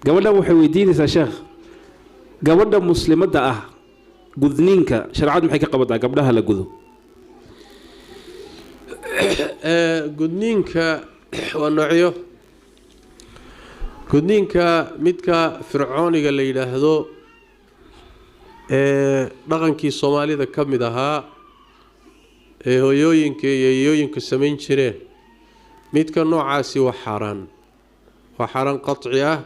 Gabadhan waxay weydiinaysaa, sheekh, gabadha muslimadda ah gudniinka shareecadu maxay ka qabataa gabdhaha la gudo? Gudniinka waa noocyo. Gudniinka midka fircooniga la yidhaahdo ee dhaqankii Soomaalida ka mid ahaa ee hooyooyinka iyo iyooyinka samayn jireen, midka noocaasi waa xaaraan, waa xaaraan qaci ah.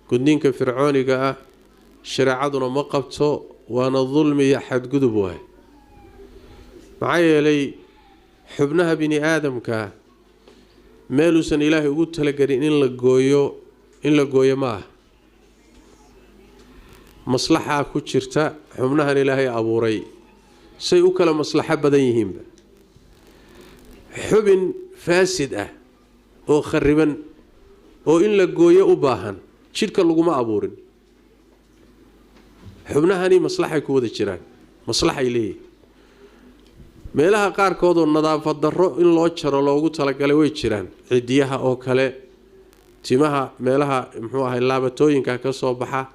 Gudniinka fircooniga ah shareecaduna ma qabto, waana dulmi iyo xadgudub waay. Maxaa yeelay xubnaha bini aadamka meeluusan Ilaahay ugu talagelin in la gooyo, in la gooyo ma ah. Maslaxaa ku jirta xubnahan Ilaahay abuuray, say u kala maslaxo badan yihiinba. Xubin faasid ah oo khariban oo in la gooyo u baahan jidhka laguma abuurin. Xubnahani maslaxay ku wada jiraan, maslaxay leeyihin. Meelaha qaarkood oo nadaafad darro in loo jaro loogu talagalay way jiraan, cidiyaha oo kale, timaha, meelaha muxuu ahay laabatooyinka ka soo baxa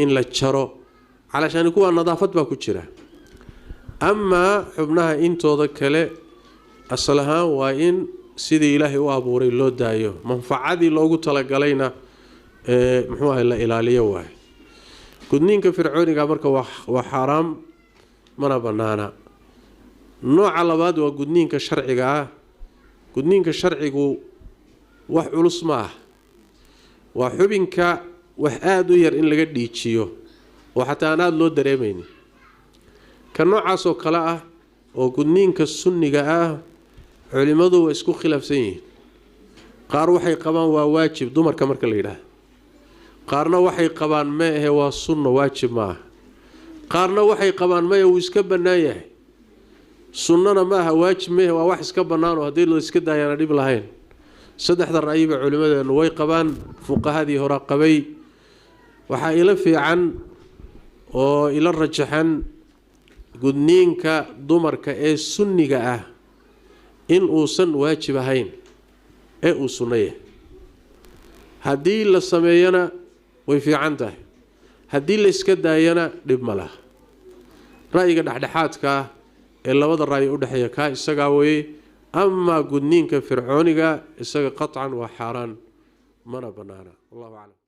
in la jaro calashaani kuwaa nadaafad baa ku jira. Amaa xubnaha intooda kale asal ahaan waa in sidii Ilaahay u abuuray loo daayo, manfacadii loogu talagalayna muxuu ahay la ilaaliyo waaye. Gudniinka fircooniga marka waa xaaraam, mana banaana. Nooca labaad waa gudniinka sharciga ah. Gudniinka sharcigu wax culus ma ah, waa xubinka wax aada u yar in laga dhiijiyo oo xataa aan aada loo dareemaynin. Ka noocaas oo kale ah oo gudniinka sunniga ah, culimmadu waa isku khilaafsan yihiin. Qaar waxay qabaan waa waajib dumarka marka la yidhaahdo, qaarna waxay qabaan ma ahe, waa sunno, waajib ma aha. Qaarna waxay qabaan maya, wuu iska bannaan yahay, sunnana ma aha, waajib maahe, waa wax iska bannaanoo haddii la iska daayaana dhib lahayn. Saddexda ra'yiba culimmadeennu way qabaan, fuqahadii hore qabay. Waxaa ila fiican oo ila rajaxan gudniinka dumarka ee sunniga ah in uusan waajib ahayn ee uu sunno yahay. Haddii la sameeyana way fiican tahay, haddii la iska daayana dhib ma laha. Ra'yiga dhexdhexaadka ah ee labada ra'yi u dhexeeya kaa isagaa weeye. Amaa gudniinka fircooniga isaga qaطcan waa xaaraan, mana bannaana. Wallahu aclam.